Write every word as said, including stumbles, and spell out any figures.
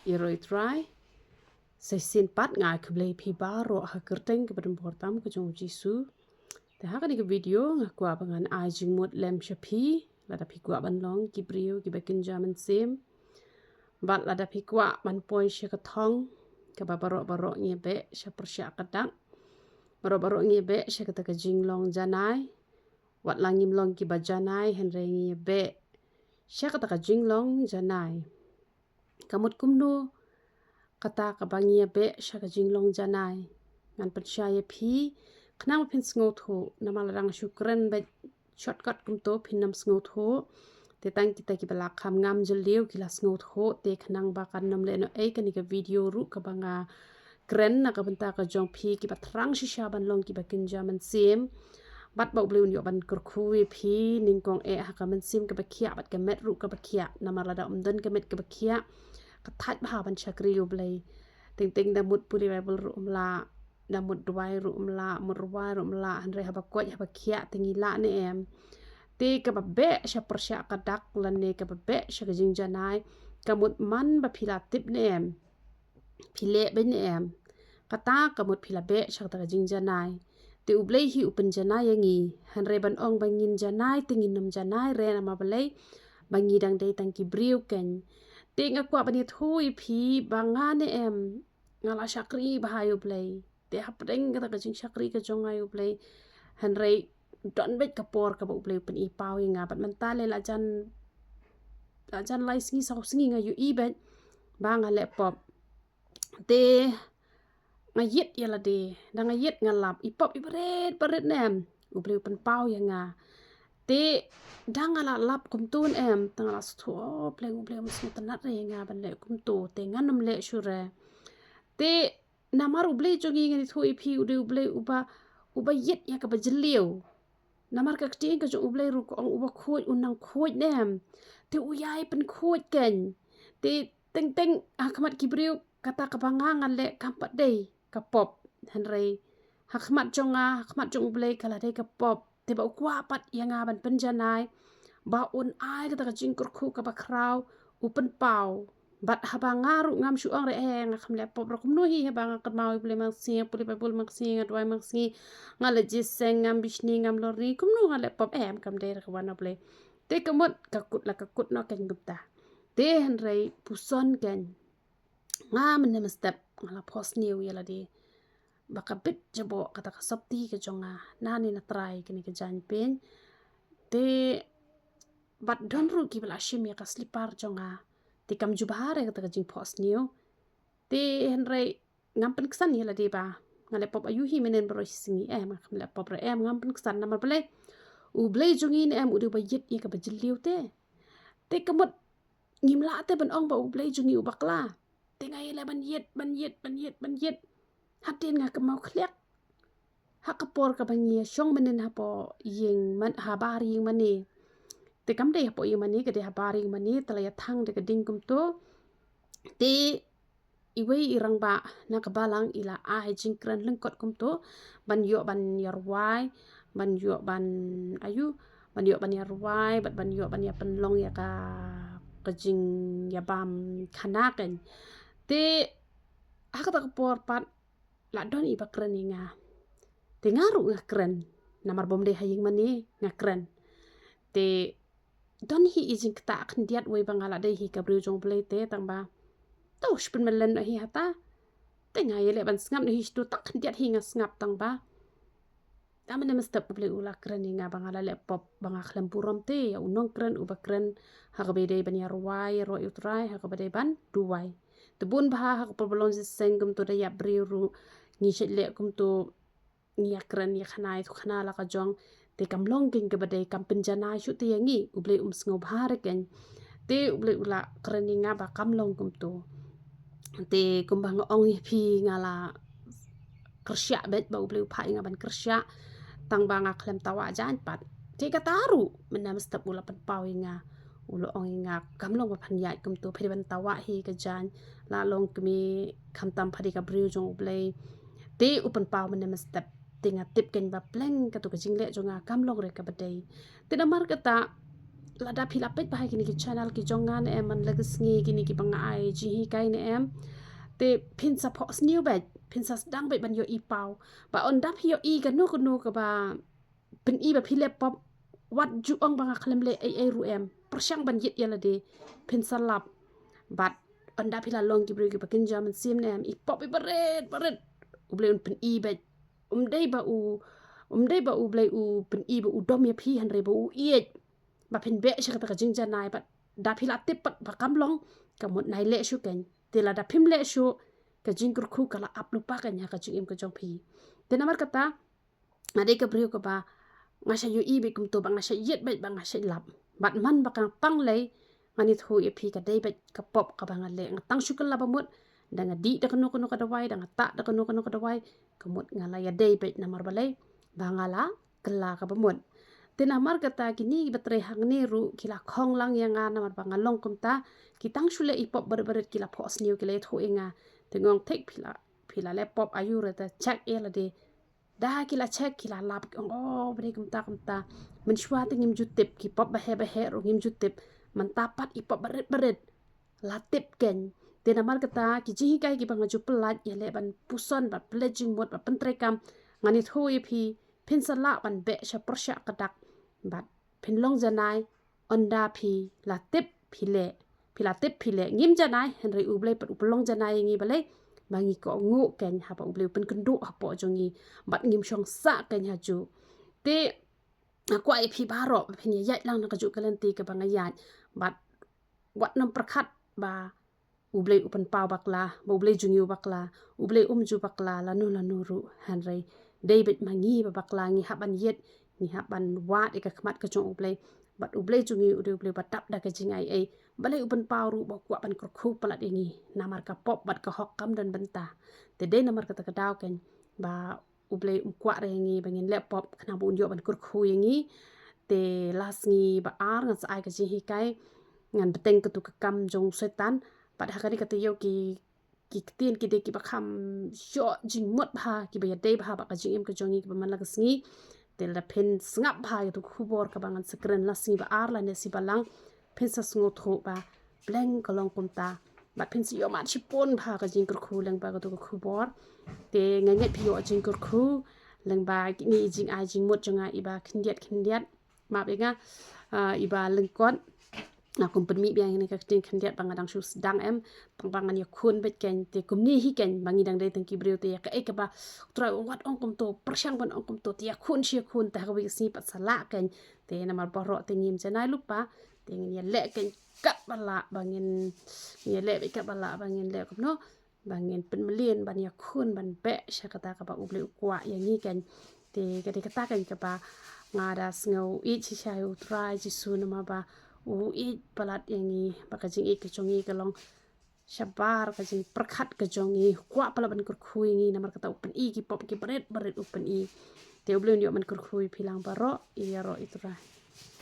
Ïaroh ïa u Trai. Sa shisien pat nga ai khublei ïa phi baroh ha ka kyrteng kaba donbor tam ka jong u Jisu. Te ha kane ka video nga kwah ba ngan ai jingmut lem sha phi, lada phi kwah ban long ki briew kiba kynja mynsiem, bad lada phi kwah ban poi sha ka thong kaba baroh baroh ngi ïa beh sha pyrshah ka dak, baroh baroh ngi ïa beh sha kata ka jinglong janai. Wat la ngim long kiba janai hynrei ngi ïa beh sha kata ka jinglong janai. Ka mut kumno kata kaba ngi ïa beh sha ka jinglong janai? Ngan pynshai ïa phi khnang ba phin sngewthuh, namar lada nga shu kren beit shortcut kumto phin ym sngewthuh. Te tang kita kiba la kham ngam jylliew ki la sngewthuh, te khnang ba kan ym lehnohei kane ka video ruh kaba nga kren na ka bynta ka jong phi kiba thrang shisha ban long kiba kynja mynsiem. Bad ba U Blei un ïoh ban kyrkhu ïa phi nyngkong eh ha ka mynsiem kaba khiah bad ka met ruh kaba khiah. Namar lada ym don ka met kaba khiah, ka thait bha ban shakri ïa U Blei. Teng teng da mut pule Baibl ruh ym lah, da mut duwai ruh ym lah, mut rwai ruh ym lah, hynrei haba koit haba khiah te ngi lah ne em? Te kaba beh sha pyrshah ka dak lane kaba beh sha ka jingjanai, ka mut man ba phi la tip ne em? Phi leh beit ne em? Kata ka mut phi la beh sha kata ka jingjanai. Te U Blei hi u pynjanai ïa ngi, hynrei ban ong ba ngin janai te ngin ym janai re, namar balei? Ba ngi dang dei tang ki briew kein. Te nga kwah ban ïathuh ïa phi ba nga ne em, nga la shakri bha ïa U Blei. Te hapdeng kata ka jingshakri ka jong nga ïa U Blei, hynrei don beit ka por kaba U Blei u pyni paw ïa nga, bad mynta lei la jan, la jan lai sngi saw sngi nga ïohi beit ba nga leh pop. Te nga ïit ïa lade, da nga ïit nga lap, i pop i barit barit ne em, U Blei u pynpaw ïa nga. Te da nga la lap kumto ne em, te nga la sngewthuh, oh Blei, U Blei um sngewtynnat re ïa nga ban leh kumto, te ngan ym leh shuh re. Te namar U Blei jong ngi, ngan ïathuh ïa phi, u dei U Blei uba, uba ïit ïa kaba jylliew. Namar ka ktien ka jong U Blei ruh ka ong uba khuid un nang khuid ne em. Te u ïai pynkhuid kein. Te teng teng ha khmat ki briew kata kaba nga nga leh kam pat dei ka pop, hynrei ha khmat jong nga, ha khmat jong U Blei ka la dei ka pop. Te ba u kwah pat ïa nga ban pynjanai, ba un ai kata ka jingkyrkhu kaba khraw, u pynpaw. Bad haba nga ruh ngam shu ong re, eh, nga kham leh pop re, kumno hi haba nga kynmaw ïa U Blei mangngasngi, nga pule Baibl mangngasngi, nga duwai mangngasngi, nga leit jingïaseng, ngam bishni, ngam lorni, kumno nga leh pop? Em, kam dei re ka wan na U Blei. Te ka mut ka kut la ka kut noh kein kumta. Te hynrei puson kein, nga mynne mynstep nga la phohsniew ïa lade ba ka bit jaboh kata ka sopti ka jong nga nangne na trai kane ka jaiñpieñ. Te bad don ruh kiba la shim ïa ka slipar jong nga. Te kam ju bha re kata ka jingphohsniew. Te hynrei ngam pynksan ïa lade ba nga leh pop aïu hi mynnin baroh shi sngi, em, nga kham leh pop re, em, ngam pynksan. Namar balei? U Blei jong ngi ne em u dei uba ïit ïa kaba jylliew te. Te ka mut ngim lah te ban ong ba U Blei jong ngi u bakla. Te nga ïaleh ban ïit, ban ïit, ban ïit, ban ïit. Hadien nga kynmaw khlieh ha ka por kaba ngi ïashong mynnin hapoh ïing man, ha bar ïing mane. Te kam dei hapoh ïing mane, ka dei ha bar ïing mane, te la ïathang da ka ding kumto. Te iwei i rangbah na ka balang i la ai jingkren lyngkot kumto, ban ïoh ban ïarwai, ban ïoh ban, aïu, ban ïoh ban ïarwai, bad ban ïoh ban ïapynlong ïa ka, ka jingïabam khana kein. Te ha kata ka por pat la don iba kren ïa nga. Te nga ruh nga kren, namar bym dei ha ïing mane nga kren. Te don hi i jingktah khyndiat wei ba nga la dei hi ka briew jong U Blei te, tang ba to shu pynmlien noh hi hata. Te nga ïaleh ban sngap noh hi shatu, tang khyndiat hi nga sngap, tang ba da mynne mynstep U Blei u la kren ïa nga ba nga la leh pop, ba nga khlem burom te ïa u nongkren uba kren ha kaba dei ban ïarwai ïaroh ïa U Trai, ha kaba dei ban duwai. Te bun bha ha ka por ba long jingïaseng kumto da ïap briew ruh ngi shait leh kumto, ngi ïakren ïakhana ïathuhkhana la ka jong. Te kam long kein kaba dei, kam pynjanai shuh te ïa ngi, U Blei um sngewbha re kein. Te U Blei u la kren ïa nga ba kam long kumto. Te kumba nga ong ïa phi, nga la kyrshiah beit ba U Blei u phah ïa nga ban kyrshiah, tang ba nga khlem tawah jaiñ pat. Te kata ruh mynne mynstep u la pynpaw ïa nga, u la ong ïa nga kam long ba phan ïaid kumto, phi dei ban tawah hi ka jaiñ, la long kmie khamtam phi dei ka briew jong U Blei. Te u pynpaw mynne mynstep, te nga tip kein ba pleng kato ka jingleh jong nga kam long re kaba dei. Te namar kata lada phi la peit bha ha kine ki channel ki jong nga ne em, man la ka sngi kine kiba nga ai jinghikai ne em, te phin sa phohsniew beit, phin sa sdang beit ban ïohi paw. Ba ynda phi ïohi kano kano kaba pyni ba phi leh pop, wat ju ong ba nga khlem leh ei ei ruh em, pyrshang ban ïit ïa lade, phin sa lap. Bad ynda phi la long ki briew kiba kynja mynsiem ne em, i pop iba rit ba rit, U Blei un pyni beit. Um dei ba u, um dei ba U Blei u pyni ba u dom ïa phi, hynrei ba u ïeit ba phin beh sha kata ka jingjanai. Bad da phi la tip pat ba kam long, ka mut nai leh shuh kein. Te lada phim leh shuh, ka jingkyrkhu ka la ap lypa kein ha ka jingim ka jong phi. Te namar kata, nga dei ka briew kaba nga shait ïohi beit kumto, ba nga shait ïit beit, ba nga shait lap. Bad man ba ka pang lei, ngan ïathuh ïa phi, ka dei beit ka pop kaba nga leh. Nga tang shu kylla ba mut, da nga dih da kano kano ka dawai, da nga tah da kano kano ka dawai, ka mut nga la ïadei beit. Namar balei? Ba nga la kylla kaba mut. Te namar kata kine kiba trei hangne ruh ki la khong lang ïa nga, namar ba nga long kumta. Ki tang shu leh i pop barit barit ki la phohsniew, ki la ïathuh ïa nga. Te nga ong, thik, phi la, phi la leh pop aiu re, te check ïa lade. Da ki la check, ki la lap, ki ong, oh, ba dei kumta kumta. Mynshuwa te ngim ju tip, ki pop baheh baheh ruh ngim ju tip. Mynta pat i pop barit barit la tip kein. Te namar kata ki jinghikai kiba nga ju pyllait, ïaleh ban puson, ban pynleit jingmut, ban pyntreikam, ngan ïathuh ïa phi, phin sa lah ban beh sha pyrshah ka dak. Bad phin long janai, ynda phi la tip phi leh. Phi la tip phi leh. Ngim janai, hynrei U Blei pat u pynlong janai ïa ngi, balei? Ba ngi kohnguh kein haba U Blei u pynkynduh hapoh jong ngi. Bad ngim shong sah kein ha ju. Te nga kwah ïa phi baroh ba phin ïaid lang na kajuh ka lynti kaba nga ïaid. Bad wat nym pyrkhat ba U Blei u pynpaw bakla, ba U Blei jong ngi u bakla. U Blei um ju bakla lano lano ruh, hynrei dei beit ma ngi ba bakla, ngi hap ban ïit, ngi hap ban wad ïa ka khmat ka jong U Blei. Bad U Blei jong ngi u dei U Blei ba dap da ka jingai ei. Balei u pynpaw ruh? Ba u kwah ban kyrkhu palat ïa ngi. Namar ka pop bad ka hok kam don bynta. Te dei namar kata ka daw kein ba U Blei um kwah re ïa ngi ba ngin leh pop, khnang ba un ïoh ban kyrkhu ïa ngi. Te la sngi ba ar ngan sa ai ka jinghikai, ngan bteng katu ka kam jong Soitan. Bad ha kane ka taïew ki, ki ktien ki dei kiba kham ïoh jingmut bha, kiba ïadei bha bad ka jingim ka jong ngi kaba man la ka sngi. Te lada phin sngap bha ïa katu ka khubor kaba ngan sa kren la sngi ba ar lane sngi ba lang, phin sa sngewthuh ba pleng ka long kumta. Bad phin sa ïohmad shibun bha ka jingkyrkhu lyngba katu ka khubor. Te nga ngeit phi ïoh jingkyrkhu lyngba kine i jingai jingmut jong nga iba khyndiat khyndiat. Map ïa nga, ah, iba lyngkot. Nga kum pynmih biang ïa kane ka ktien khyndiat ba nga dang shu sdang em, tang ba ngan ïakhun beit kein. Te kumne hi kein ba ngi dang dei tang ki briew, te ïa kaei kaba U Trai u ong, wat ong kumto, pyrshang ban ong kumto, te ïakhun shi ïakhun, te ha kawei ka sngi pat sa lah kein. Te namar baroh te ngim janai lypa, te ngin ïaleh kein katba lah ba ngin, ngin ïaleh beit katba lah ba ngin leh kumno, ba ngin pynmlien ban ïakhun ban beh sha kata kaba U Blei u kwah ïa ngi kein. Te ka dei kata kein kaba nga da sngew ïeit shisha ïa U Trai Jisu, namar ba u ïeit palat ïa ngi, ba ka jingïeit ka jong ngi ka long shabar ka jingpyrkhat ka jong ngi. Kwah palat ban kyrkhu ïa ngi, namar kata u pyni ki pop ki barit barit u pyni. Te U Blei un ïoh ban kyrkhu ïa phi lang baroh, ïaroh ïa U Trai.